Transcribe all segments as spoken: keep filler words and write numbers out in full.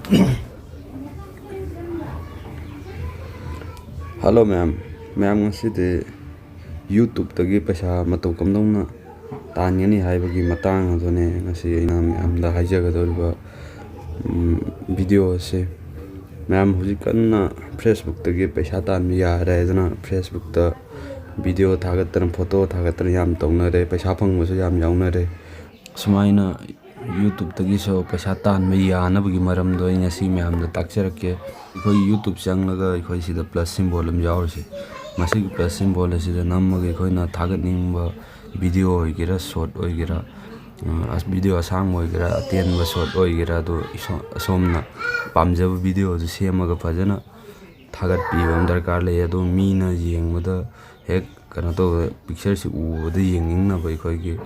Hello ꯃꯌꯥꯝ, ꯃꯌꯥꯝ ꯉꯁꯤꯗꯤ YouTubeꯇꯒꯤ ꯄꯩꯁꯥ ꯃꯇꯧ ꯀꯝꯗꯧꯅ ꯇꯥꯟꯒꯅꯤ ꯍꯥꯏꯕꯒꯤ ꯃꯇꯥꯡ ꯑꯗꯨꯅꯦ ꯉꯁꯤ ꯑꯩꯅ ꯃꯌꯥꯝꯗ ꯍꯥꯏꯖꯒꯗꯧꯔꯤꯕ, ꯎꯝ, video ꯑꯁꯤ꯫ ꯃꯌꯥꯝ ꯍꯧꯖꯤꯛ ꯀꯟꯅ Facebookꯇꯒꯤ ꯄꯩꯁꯥ ꯇꯥꯟꯕ ꯌꯥꯔꯦ ꯍꯥꯏꯗꯅ Facebookꯇ video ꯊꯥꯒꯠꯇꯅ, photo ꯊꯥꯒꯠꯇꯅ ꯌꯥꯝ ꯇꯧꯅꯔꯦ, ꯄꯩꯁꯥ ꯐꯪꯕꯁꯨ ꯌꯥꯝ ꯌꯥꯎꯅꯔꯦ꯫ ꯁꯨꯃꯥꯏꯅ YouTubeꯇꯒꯤꯁꯨ ꯄꯩꯁꯥ ꯇꯥꯟꯕ ꯌꯥꯅꯕꯒꯤ ꯃꯔꯝꯗꯣ ꯑꯩ ꯉꯁꯤ ꯃꯌꯥꯝꯗ ꯇꯥꯛꯆꯔꯛꯀꯦ꯫ ꯑꯩꯈꯣꯏ YouTube ꯆꯪꯂꯒ ꯑꯩꯈꯣꯏ ꯁꯤꯗ plus symbol ꯑꯃ ꯌꯥꯎꯔꯤꯁꯦ, ꯃꯁꯤꯒꯤ plus symbol ꯑꯁꯤꯗ ꯅꯝꯃꯒ ꯑꯩꯈꯣꯏꯅ ꯊꯥꯒꯠꯅꯤꯡꯕ video ꯑꯣꯏꯒꯦꯔꯥ, short ꯑꯣꯏꯒꯦꯔꯥ, ꯑ, video ꯑꯁꯥꯡꯕ ꯑꯣꯏꯒꯦꯔꯥ, ꯑꯇꯦꯟꯕ short ꯑꯣꯏꯒꯦꯔꯥ, ꯑꯗꯨ ꯏꯁꯣ-, ꯑꯁꯣꯝꯅ ꯄꯥꯝꯖꯕ video ꯑꯗꯨ ꯁꯦꯝꯃꯒ ꯐꯖꯅ ꯊꯥꯒꯠꯄꯤꯕ ꯑꯃ ꯗꯔꯀꯥꯔ ꯂꯩ꯫ ꯑꯗꯣ ꯃꯤꯅ ꯌꯦꯡꯕꯗ ꯍꯦꯛ ꯀꯩꯅꯣ ꯇꯧꯕ, pictureꯁꯤ ꯎꯕꯗ ꯌꯦꯡꯅꯤꯡꯅꯕ ꯑꯩꯈꯣꯏꯒꯤ,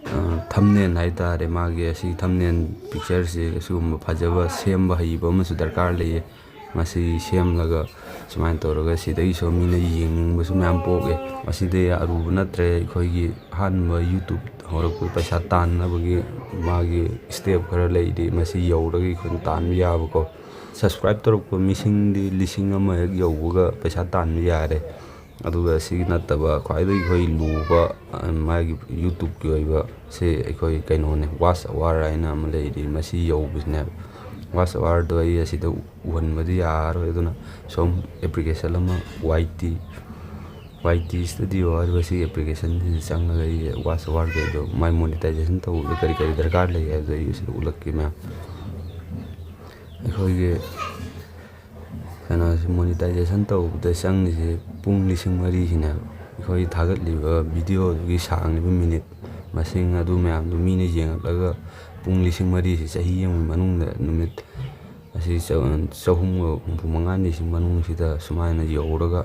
ꯑ, thumbnail ꯍꯥꯏꯇꯥꯔꯦ, ꯃꯥꯒꯤ ꯑꯁꯤ thumbnail pictureꯁꯤ ꯑꯁꯤꯒꯨꯝꯕ ꯐꯖꯕ ꯁꯦꯝꯕ ꯍꯩꯕ ꯑꯃꯁꯨ ꯗꯔꯀꯥꯔ ꯂꯩꯌꯦ꯫ ꯃꯁꯤ ꯁꯦꯝꯂꯒ ꯁꯨꯃꯥꯏꯅ ꯇꯧꯔꯒ ꯁꯤꯗꯒꯤꯁꯨ ꯃꯤꯅ ꯌꯦꯡꯅꯤꯡꯕꯁꯨ ꯃꯌꯥꯝ ꯄꯣꯛꯑꯦ꯫ ꯃꯁꯤꯗꯤ ꯑꯔꯨꯕ ꯅꯠꯇ꯭ꯔꯦ꯫ ꯑꯩꯈꯣꯏꯒꯤ ꯑꯍꯥꯟꯕ YouTube ꯍꯧꯔꯛꯄ ꯄꯩꯁꯥ ꯇꯥꯟꯅꯕꯒꯤ ꯃꯥꯒꯤ step ꯈꯔ ꯂꯩꯔꯤ꯫ ꯃꯁꯤ ꯌꯧꯔꯒ ꯑꯩꯈꯣꯏꯅ ꯇꯥꯟꯕ ꯌꯥꯕꯀꯣ꯫ Subscribe ꯇꯧꯔꯛꯄ ꯃꯤꯁꯤꯡꯗꯤ ꯂꯤꯁꯤꯡ ꯑꯃ ꯍꯦꯛ ꯌꯧꯕꯒ ꯄꯩꯁꯥ ꯇꯥꯟꯕ ꯌꯥꯔꯦ꯫ ꯑꯗꯨꯒ ꯁꯤꯒꯤ ꯅꯠꯇꯕ ꯈ꯭ꯋꯥꯏꯗꯒꯤ ꯑꯩꯈꯣꯏ ꯂꯨꯕ, ꯑ, ꯃꯥꯒꯤ YouTubeꯀꯤ ꯑꯣꯏꯕ ꯁꯤ ꯑꯩꯈꯣꯏ ꯀꯩꯅꯣꯅꯦ, watch hour ꯍꯥꯏꯅ ꯑꯃ ꯂꯩꯔꯤ꯫ ꯃꯁꯤ ꯌꯧꯕꯁꯤꯅꯦꯕ꯫ Watch hourꯗꯣ ꯑꯩ ꯑꯁꯤꯗ ꯎꯍꯟꯕꯗꯤ ꯌꯥꯔꯔꯣꯏ꯫ ꯑꯗꯨꯅ ꯁꯣꯝ application ꯑꯃ, YT, YT Studio ꯍꯥꯏꯔꯤꯕ ꯁꯤꯒꯤ applicationꯁꯤꯗ ꯆꯪꯉꯒ ꯑꯩ watch hourꯒꯤ ꯑꯗꯣ ꯃꯥꯏ monetization ꯇꯧꯕꯗ ꯀꯔꯤ ꯀꯔꯤ ꯗꯔꯀꯥꯔ ꯂꯩ ꯍꯥꯏꯕꯗꯣ ꯑꯩ ꯁꯤꯗ ꯎꯠꯂꯛꯀꯦ ꯃꯌꯥꯝ꯫ ꯑꯩꯈꯣꯏꯒꯤ ꯀꯩꯅꯣꯁꯦ, monetization ꯇꯧꯕꯗ ꯆꯪꯉꯤꯁꯦ ꯄꯨꯡ ꯂꯤꯁꯤꯡ ꯃꯔꯤꯁꯤꯅꯦꯕ꯫ ꯑꯩꯈꯣꯏ ꯊꯥꯒꯠꯂꯤꯕ videoꯗꯨꯒꯤ ꯁꯥꯡꯂꯤꯕ minute ꯃꯁꯤꯡ ꯑꯗꯨ ꯃꯌꯥꯝꯗꯨ ꯃꯤꯅ ꯌꯦꯡꯉꯛꯂꯒ ꯄꯨꯡ ꯂꯤꯁꯤꯡ ꯃꯔꯤꯁꯤ ꯆꯍꯤ ꯑꯃꯒꯤ ꯃꯅꯨꯡꯗ ꯅꯨꯃꯤꯠ ꯑꯁꯤ ꯆ-, ꯆꯍꯨꯝꯒ ꯍꯨꯝꯐꯨ ꯃꯉꯥꯅꯤꯁꯤ ꯃꯅꯨꯡꯁꯤꯗ ꯁꯨꯃꯥꯏꯅ ꯌꯧꯔꯒ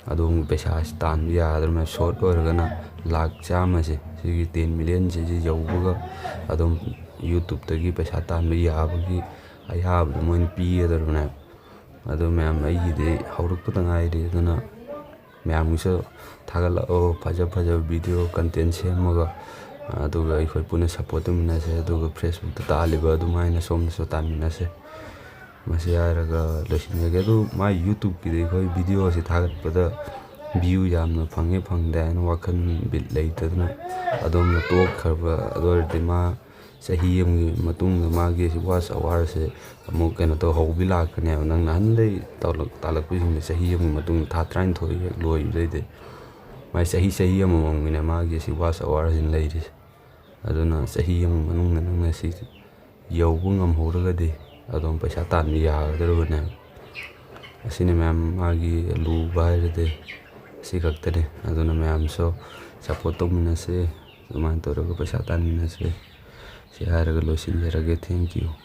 ꯑꯗꯣꯝꯒꯤ ꯄꯩꯁꯥꯁꯤ ꯇꯥꯟꯕ ꯌꯥꯒꯗ꯭ꯔꯕꯅꯦ꯫ Short ꯑꯣꯏꯔꯒꯅ ꯂꯥꯛ ꯆꯥꯝꯃꯁꯦ, ꯁꯤꯒꯤ ten millionꯁꯤꯁꯦ ꯌꯧꯕꯒ ꯑꯗꯨꯝ YouTubeꯇꯒꯤ ꯄꯩꯁꯥ ꯇꯥꯟꯕ ꯌꯥꯕꯒꯤ ꯑꯌꯥꯕꯗꯣ ꯃꯣꯏꯅ ꯄꯤꯒꯗꯧꯔꯤꯕꯅꯦ꯫ ꯑꯗꯣ ꯃꯌꯥꯝ, ꯑꯩꯒꯤꯗꯤ ꯍꯧꯔꯛꯄꯗ ꯉꯥꯏꯔꯤ, ꯑꯗꯨꯅ ꯃꯌꯥꯝꯒꯤꯁꯨ ꯊꯥꯒꯠꯂꯛꯑꯣ, ꯐꯖ ꯐꯖꯕ video content ꯁꯦꯝꯃꯒ꯫ ꯑꯗꯨꯒ ꯑꯩꯈꯣꯏ ꯄꯨꯟꯅ ꯁꯞꯄꯣꯔꯠ ꯇꯧꯃꯤꯟꯅꯁꯦ꯫ ꯑꯗꯨꯒ Facebook ꯇ ꯇꯥꯜꯂꯤꯕ ꯑꯗꯨꯃꯥꯏꯅ ꯁꯣꯝꯗꯁꯨ ꯇꯥꯟꯃꯤꯟꯅꯁꯦ꯫ ꯃꯁꯤ ꯍꯥꯏꯔꯒ ꯂꯣꯏꯁꯤꯟꯖꯒꯦ꯫ ꯑꯗꯨ ꯃꯥꯏ YouTube ꯀꯤꯗ ꯑꯩꯈꯣꯏ ꯚꯤꯗꯤꯑꯣ ꯑꯁꯤ ꯊꯥꯒꯠꯄꯗ ꯚ꯭ꯌꯨ ꯌꯥꯝꯅ ꯐꯪꯉꯦ ꯐꯪꯗꯦ ꯍꯥꯏꯅ ꯋꯥꯈꯜ ꯕꯤꯠ ꯂꯩꯇꯗꯅ ꯑꯗꯣꯝꯅ ꯇꯣꯛꯈ꯭ꯔꯕ꯫ ꯑꯗꯨ ꯑꯣꯏꯔꯗꯤ ꯃꯥ ꯆꯍꯤ ꯑꯃꯒꯤ ꯃꯇꯨꯡꯗ ꯃꯥꯒꯤ ꯁꯤ ꯋꯥꯆ ꯑꯋꯥꯔꯁꯦ ꯑꯃꯨꯛ ꯀꯩꯅꯣ ꯇꯧ ꯍꯧꯕꯤ ꯂꯥꯛꯀꯅꯦꯕ꯫ ꯅꯪ ꯅꯍꯥꯟꯗꯩ ꯇꯧꯂꯛ-, ꯇꯥꯜꯂꯛꯄꯁꯤꯡꯁꯦ ꯆꯍꯤ ꯑꯃꯒꯤ ꯃꯇꯨꯡꯗ ꯊꯥ ꯇꯔꯥꯅꯤꯊꯣꯏ ꯍꯦꯛ ꯂꯣꯏꯕꯗꯩꯗꯤ ꯃꯥꯏ ꯆꯍꯤ, ꯆꯍꯤ ꯑꯃꯃꯝꯒꯤꯅꯦ ꯃꯥꯒꯤ ꯁꯤ ꯋꯥꯆ ꯑꯋꯥꯔꯁꯤꯅ ꯂꯩꯔꯤꯁꯦ꯫ ꯑꯗꯨꯅ ꯆꯍꯤ ꯑꯃꯒꯤ ꯃꯅꯨꯡꯗ ꯅꯪꯅ ꯁꯤ ꯌꯧꯕ ꯉꯝꯍꯧꯔꯒꯗꯤ ꯑꯗꯨꯝ ꯄꯩꯁꯥ ꯇꯥꯟꯕ ꯌꯥꯒꯗꯧꯔꯤꯕꯅꯦꯕ꯫ ꯑꯁꯤꯅꯤ ꯃꯌꯥꯝ ꯃꯥꯒꯤ ꯂꯨꯕ ꯍꯥꯏꯔꯗꯤ ꯁꯤ ꯈꯛꯇꯅꯤ꯫ ꯑꯗꯨꯅ ꯃꯌꯥꯝꯁꯨ ꯁꯞꯄꯣꯔꯠ ꯇꯧꯃꯤꯟꯅꯁꯤ, ꯑꯗꯨꯃꯥꯏꯅ ꯇꯧꯔꯒ ꯄꯩꯁꯥ ꯇꯥꯟꯃꯤꯟꯅꯁꯤ꯫ ꯁꯤ ꯍꯥꯏꯔꯒ ꯂꯣꯏꯁꯤꯟꯖꯔꯒꯦ꯫ Thank you꯫